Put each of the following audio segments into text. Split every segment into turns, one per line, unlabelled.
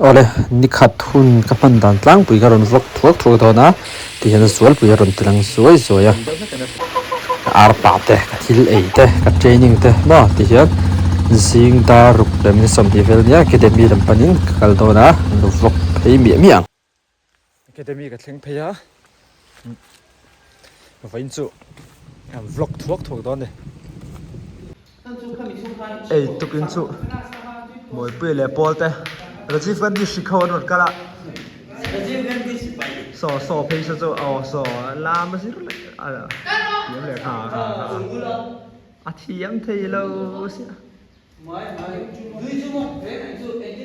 Awle, nikhat hun ka hman dan tlangpui ka rawn vlog thuak thuak dawn a, tihian a zualpui a rawn ti lang zuai zuai a. Ka arpa te, ka thil ei te, ka training te maw tihian zing dar ruk leh minute 20 vel nia academy lam panin ka kal dawn a, an lo vlog phei miah miah ang. Academy ka thleng phei a, vawiin chu an vlog thuak thuak dawn a ni.
Ei tukin chu Mawipuia leh Paul te Rajiv Gandhi hri kho an rawn kal a saw saw phei saw chu aw saw lam a zir leh a thiam leh kha kha kha a thiam thei lo sia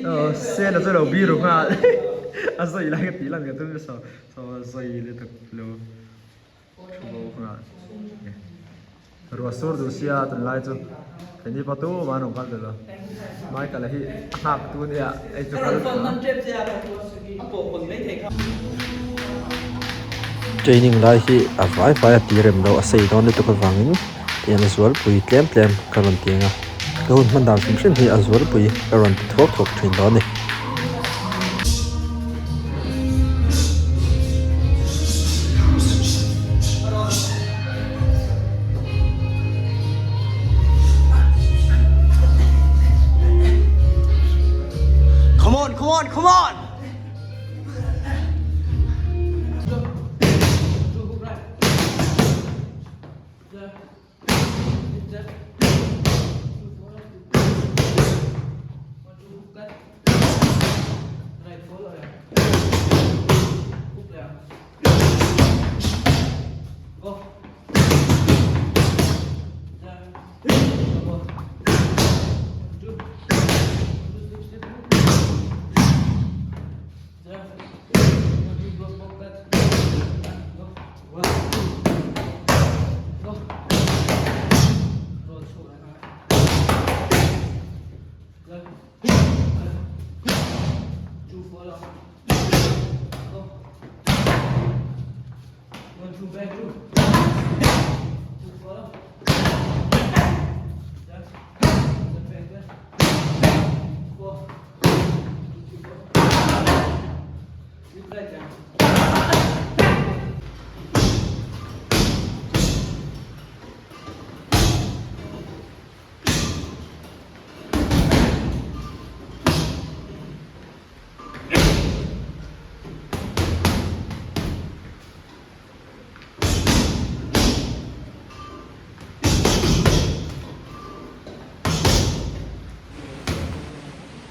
aw sena chu lo biru nghal a zawi lai ka tih lan ka tum saw saw zawi lutuk lo. Thu bo hunah ruah sur duh sia tunlai chu keini pawh tu mah an rawn kal duh lo Michael a hi a nghak tu nia hei chu kal
Training lai hi a vai vai a ti rem lo a sei dawn lutuk avangin tiang a zualpui tlem tlem ka rawn ti ang a ka hun hman dan hrim hrim hi a zualpui ka rawn ti thuak thuak thin dawn a ni.
Come on, come on, come on!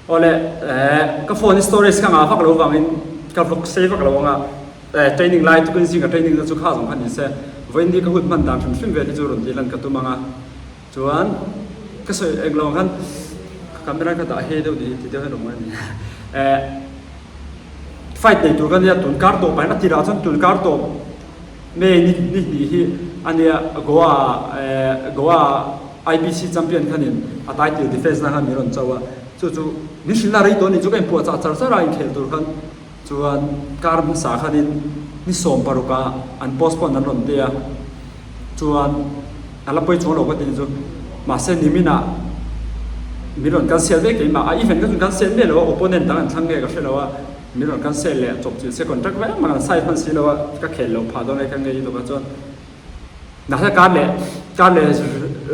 Awle eh ka phone storage ka ngah vak lo vangin ka vlog sei vak lo anga eh training lai tukin zinga training na chu kha zawng kha ni se vawiin ni ka hun hman dan hrim hrim vel hi chu rawn tih lan ka tum anga chuan ka sawi eng lo ang khan camera ka dah he deuh ni ti deuh hian awm a ni eh fight nei tur ka nia tun kar tawp ah hian a tirah chuan tun kar tawp May ni ni hnih hi a nia Goa eh Goa IPC champion khanin a title defence na khan min rawn cho a, chu chu min hrilhna rei tawh a ni chu ka inpuah chah char char a inkhel tur khan chuan kar hmasa khanin ni 16 ah an postpone an rawn ti a, chuan a la pawi chuang lo ka ti chu mahse niminah min rawn cancel vek keimah a event kha chu cancel miah lo a opponent dang an thlang nge ka hre lo a. Min rawn cancel leh chawp chilh se contract vek mah kan sign hman si lo a, ka khel lo phah dawn e ka ngei tawp a chuan nahla kar leh kar leh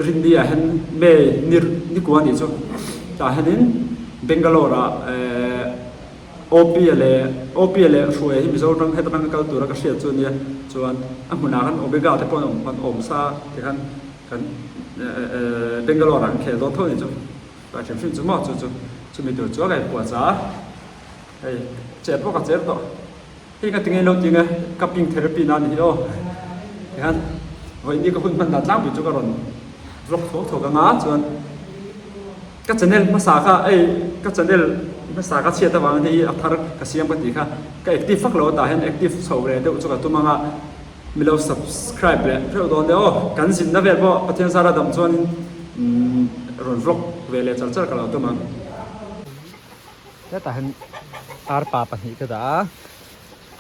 rinni ah hian May ni ni kua nih chu tah hianin Bangalore ah ehh OP leh OP leh Hruaia hi Mizoram heta tanga kal tura ka hriat chu ania chuan a hmunah khan Omega te pawh an awm an awm sa tikhan kan ehh Bangalore ah kan khel dawn tho a ni chu ka hrim hrim chu maw chu chu chumi tur chu a ka inpuah chah a. Hei cher pawh ka cher tawh hei ka ti ngei lo tih nge cupping therapy na a ni hi aw tihian vawiin ni ka hun hman dan tlangpui chu ka rawn vlog thuak thuak anga chuan ka channel hmasa kha hei ka channel hmasa ka chhiat avangin hei a thar ka siam ka tih kha ka active vak lo a tah hian active chho leh deuh chu ka tum anga milo subscribe leh hreuh dawn nia aw kan zinna vel pawh Pathian zara dam chuanin rawn vlog ve leh char char ka lo tum ang.
Hetah hian arpa pahnih ka dah a,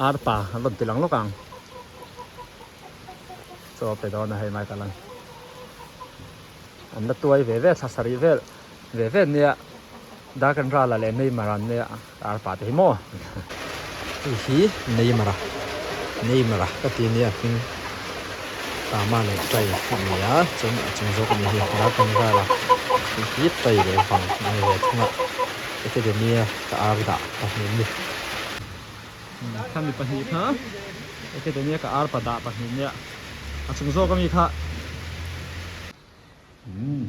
arpa an rawn ti lang lawk ang. Chaw a pe dawn a hei mai ka lang. An la tuai ve ve thla sarih vel ve ve nia.
Darkan Rala leh Neymar an nia arpa te hi maw.
Hei hi Neymar a Neymar a ka ti ania hming Tama leh Tai a ni a chuan a chung zawk a ni hi Darkan Rala hei hi Tai leh vang a ni ve thung a Academia ka ar dah pahnih an ni.
Khami pahnih kha Academia ka ar pa dah pahnih nia a chung zawk ami kha. Umm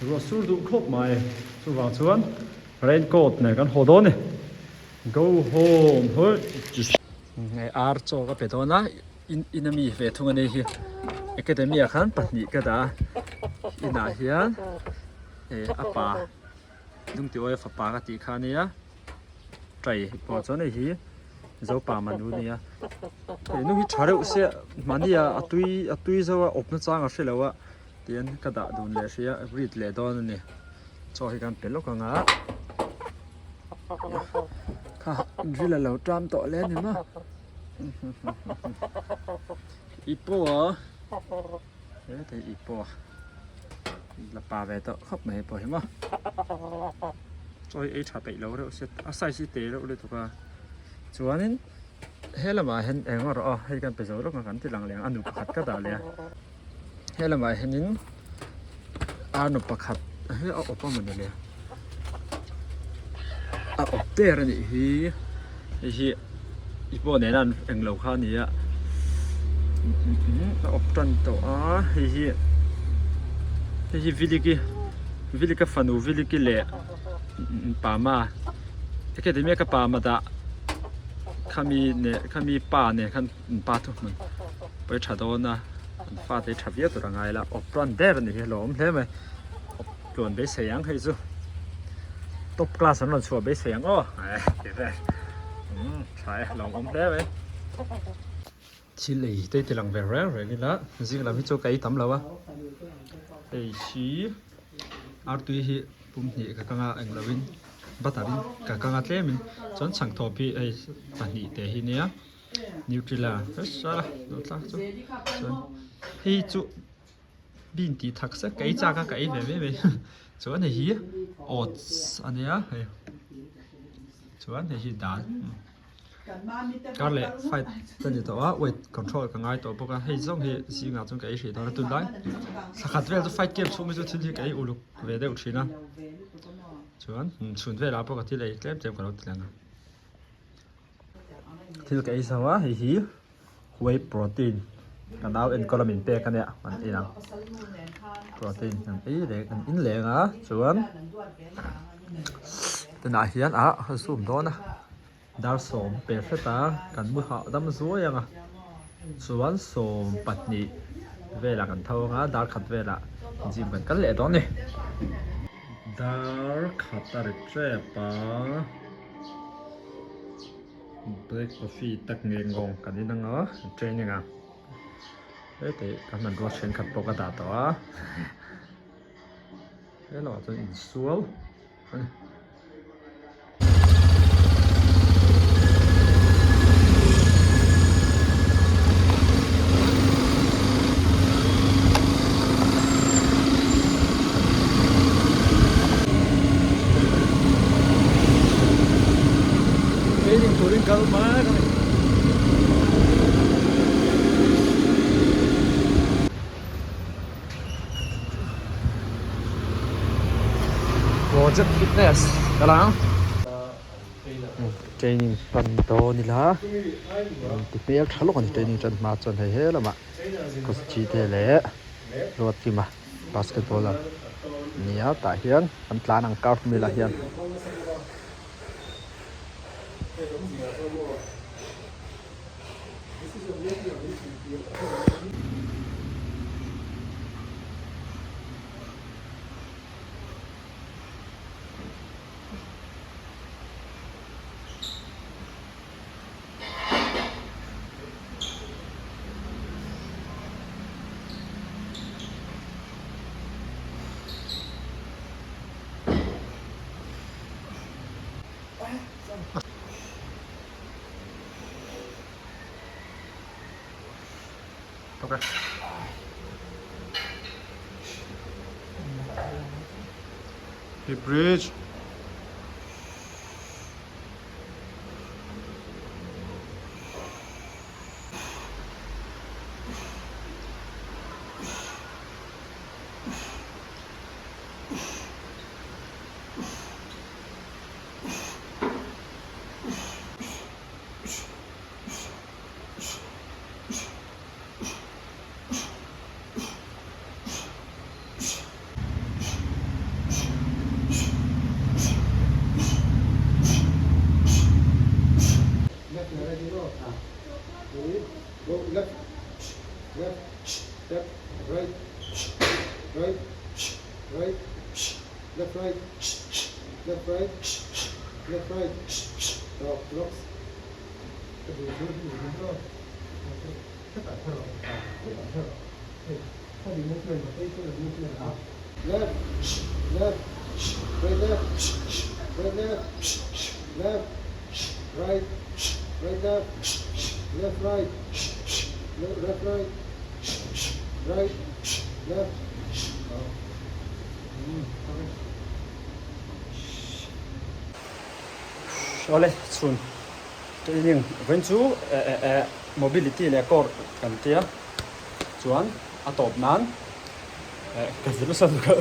ruah sur duh khawp mai chuvang chuan rain coat nen kan haw dawn a ni go home hei ar chaw ka pe dawn a in ami ve thung a ni hi academy ah khan pahnih ka dah a inah hian eh a pa Lungtiawia fapa ka tih kha a nia tai pawh chuan hei hi Zopa manu a nia he nu hi tha reuh sia mahni ah a tui a tui zo a awp na chang a hre lo a tihian ka dah dun leh hrih a breed leh dawn a ni chaw hi kan pe lawk ang a kha ril a lo ṭam tawh hle a ni maw i pawh a. Heta hi pawh la pa ve tawh khawp mai pawh hi maw chaw hi ei tha peih lo reuh se a size hi te reuh lutuk a chuanin he lamah hian eng erawh aw hei kan pe zo lawk ang kan ti lang leh ang a nu pakhat ka dah leh a he lamah hianin ar nu pakhat hi a awp a mawni le a awp der a nih hi hei hi. I pawh nena an englo kha a ni a a awp tan tawh a hei hi hei hi viliki vilika fanu viliki leh pama academy a ka pama dah khami neh khami pa nen khan an pa thu hmun pawi tha dawn a an fate hi tha viau tur a ngai la awp tan der a ni hi a lawm hle mai awp tluan beisei ang hei chu. Top class an rawn chhuah beisei ang aw ti vel umm tha e lawmawm hle mai. Thil ei te ti lang ve reng reng ila zing lam hi chu ka ei tam lo a hei hi artui hi pum hnih ka kang a englo in butter in ka kang a tlem in chuan chhangthawp hi hei pahnih te hi nia nutella hesa lo tlak chu chuan hei chu. Bean tih thak sek ka ei chak a ka ei ve mai mai chuan hei hi oats a nia hei chuan hei hi dal kar leh fight a ni tawh a weight control ka ngai tawh bawk a hei zawng hi zingah chuan ka ei hrih dawn a tunlai thla khat vel chu fight camp chhung hi chu thil hi ka ei uluk ve deuh thin a chuan chhun velah pawh ka thil ei tlem tlem ka lo ti leng a thil ka ei zo a hei hi. Whey protein ka nau enkawl a min pek a nia an in ang protein an ei reng an in leng a chuan tunah hian ah a zoom dawn a dar sawm per hret a kan mu hah dam zuai ang a chuan 12 velah kan tho ang a dar khat velah gym kan kal leh dawn a ni dar khat a ri tep a. Black coffee tak nge ngawng kan in ang a training a heti ka hmanrua thenkhat pawh ka dah tawh a helaiah chuan insual a ni. Training turin kal mek a ni. Project fitness ka la ang. Training pan dawn ila ti hmel tha lawk a ni training tan hma chuan hei he lamah Coach te leh Ruatkima basketball a nia tah hian an tlan ang curve milah hian.
Hi bridge.
Awle chhun training vawiin chu mobility leh core kan tia chuan a tawp nan ka zir nasa lutuk a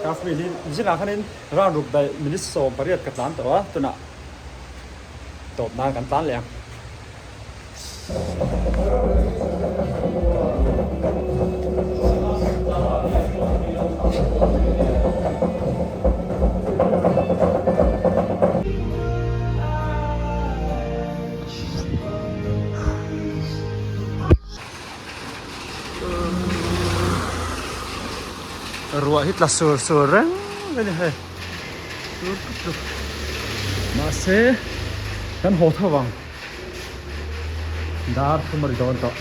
class mi hi zingah khanin round ruk daih minute 18 ka tlan tawh a tunah tawp nan kan tlan leh ang. Ruah hi tla sur sur reng a ni hei sur tlut tlut mahse kan haw tho vang. Dar thum a ri dawn tawh.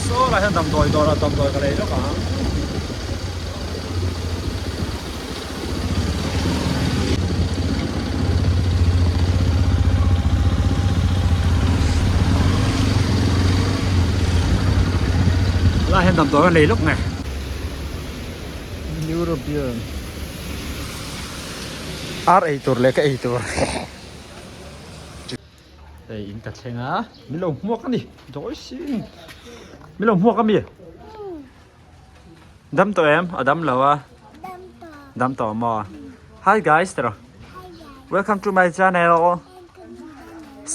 Saw lai hian damdawi dawrah damdawi ka lei lawk ang. Lai hian damdawi kan lei lawk nge. European ar ei tur leh ka ei tur. Hei in ka thleng a min lo hmuak a ni dawi sin min lo hmuak a mi. Dam tawh em? A dam lo a. Dam tawh. Dam tawh maw? Hi guys tiro. Welcome to my channel.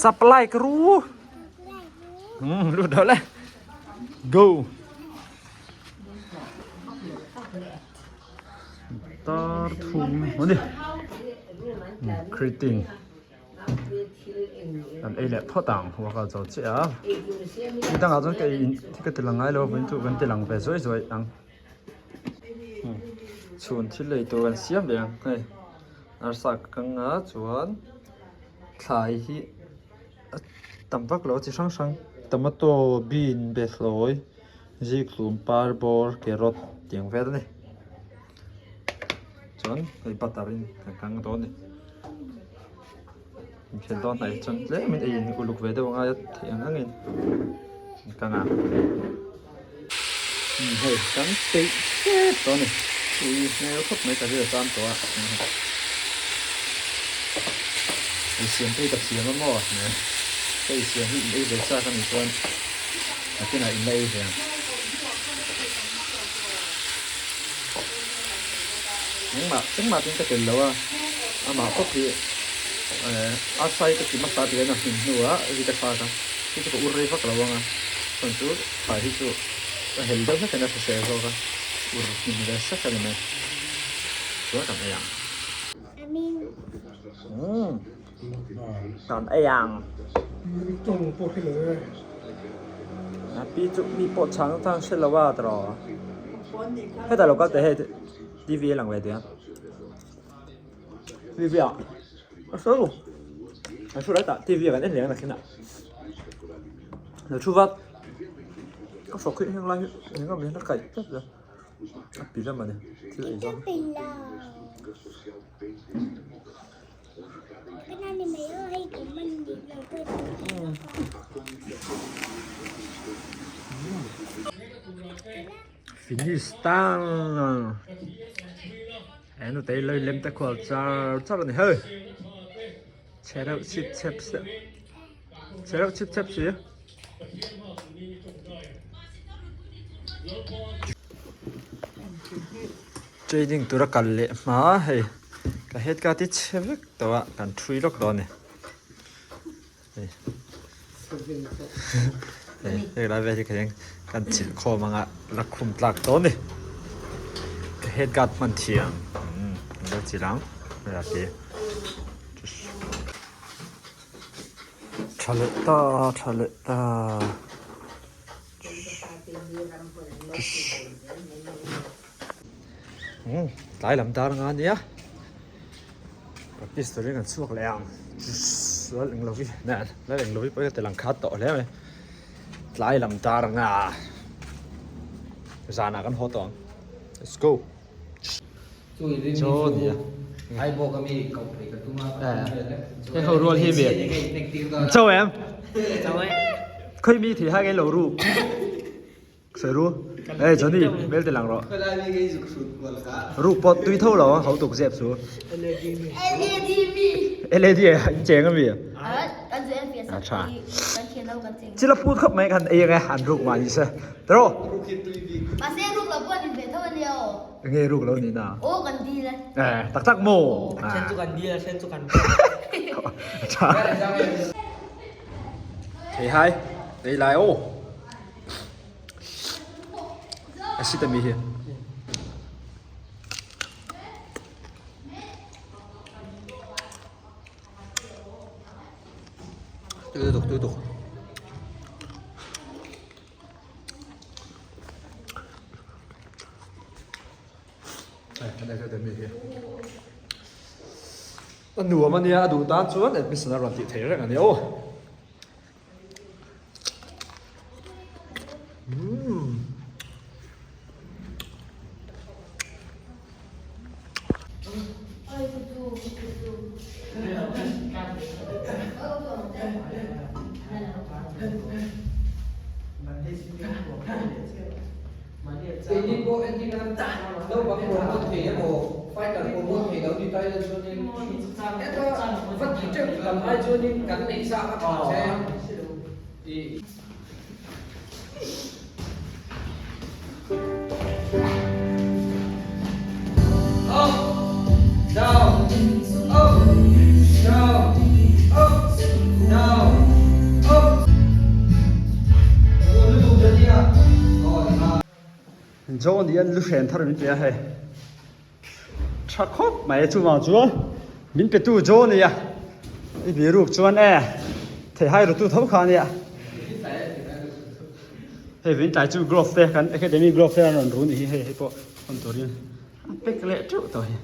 Supply ka ru. Hmm, lut dah le. Go. Tar thum ani. Greeting. Kan ei leh phawt ang workout zo chiah a ni dangah chuan ka ei in ka ti lang ngai lo vawiin chu kan ti lang ve zuai zuai ang chhun thil lei tur kan siam ve ang hei arsa ka kang a chuan thlai hi a tam vak lo chi hrang hrang tomato bean behlawi zikhlum par bawr carrot tiang vel a ni. Chuan hei butter in kan kang dawn a ni. Inkhel dawn hnaih hi chuan tlem in ei in uluk ve deuh a ngai a theih ang ang in an kang a. Hei kan peih tep tawh a ni. Tui hmel khawp mai ka ri a tan tawh a. Ei siam te hi ka thiam a maw? Ka ei siam hi in ei ve chak a nih chuan nakinah in la ei ve ang. Engmah engmah tin ka tel lo a, amah pawp hi eh a sai ka ti hmasa tih hian a hmin hnuah ri ka thlak a, chu chu ka ur rei vak lo ang a, chuan chu thlai hi chu a hel deuh hlek in a hrisel zawk a, ur hmin ve sek a ni mai, chuan kan ei ang. Umm kan ei ang. A pi chu mi pawh chhang chang hre lo a tawh hetah lo kal teh hei T_V a lang ve tih a T_V ah a hre lo a hre lai tah T_V ah kan en leh ang nakhin ah lo thu vat ka hrawk hi heng lai hi eng emaw hian a kaih tlat a a pi lam a ni thil ei zawng. Finish ta he nu te lei lem te khual char char a ni hei chhe reuh chip chep se chhe reuh chip chep si. Training tura kal leh hma hei ka head ka ti chhe vek tawh a kan thui lawk dawn a ni hei hei lai vel hi ka hian
Kan chilh khawm anga la khum tlak tawh a ni. Ka head guard hman thiam umm lo chilh ang hmel a ti. Tha leh ta tha leh ta. Umm tlai lam dar nga ania practice turin kan chhuak leh ang lal englo hi lal englo hi pawh hi ka ti lang khat tawh hle mai tlai lam dar nga zanah kan haw tawh ang let's go. Chaw nia heng ho rual hi mi chaw em khawi mi thei ha nge lo ru sawi ru ei Johnny hmel ti lang rawh ruk pawh tui tho lo ho tuk zep chu LAD in cheng ami a tha chila phut khawp mai khan ei ange an ruk mah ni se tiraw Nge ruk lo ni na?
Aw kan dil e.
Eh, tak tak maw?
A then chu kan dil, a then chu kan
Tha. Thei hai, ei lai aw. A si tami hi. Tui tuk, tui tuk. A nuam a nia a duh tan chuan admission a rawn tih theih reng a ni aw. John hian lu hren thar min pe a hei tha khawp mai chuvang chuan min pe tu John nia i biruk chuan e theihai rutu tho kha ania. Hei vin tlai chu glove te kan academy glove te an rawn ru nih hi hei hei pawh hawn turin a pack leh teuh tawh hi.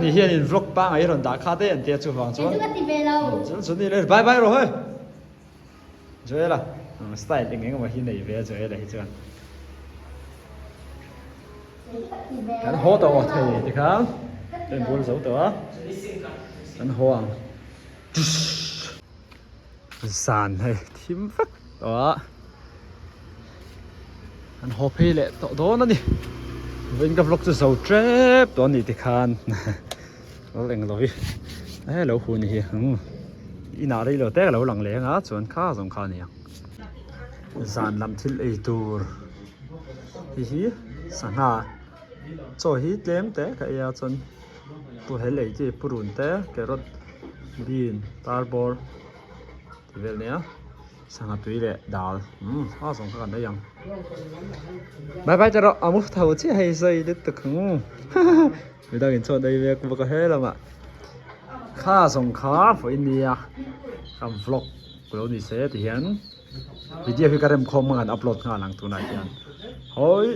ni hian in vlog pangai i rawn dah kha daih an tia chuvang chuan.
Kei chu ka ti ve lo.
Chuan chuan ni le bye bye rawh hei. Joela style eng eng emaw hi nei ve a Joela hi chuan. Kan haw tawh aw thei tikhan ka inbual zo tawh a kan haw ang. Zan hei thim vek tawh a kan haw phei leh tawh dawn a ni vawiin ka vlog chu zo tep tawh a ni tikhan lo eng lo hi e lo hu ni hi umm inah rei lo te ka lo lang leh ang a chuan kha zawng kha a ni ang zan lam thil ei tur hei hi sangha chaw hi tlem te ka ei a chuan pu hel ei chi purun te carrot bean tar bawr tih vel nia sangha tui leh dal umm a zawng kha kan ei ang bye bye teh rawh a mu tho chiah hei sawi lutuk ang midang in chhuat ei mek bawk a he lamah kha zawng kha vawiin nia kan vlog lo ni se ti hian video hi ka remkhawm hmang an upload nghal ang tunah hian hawi.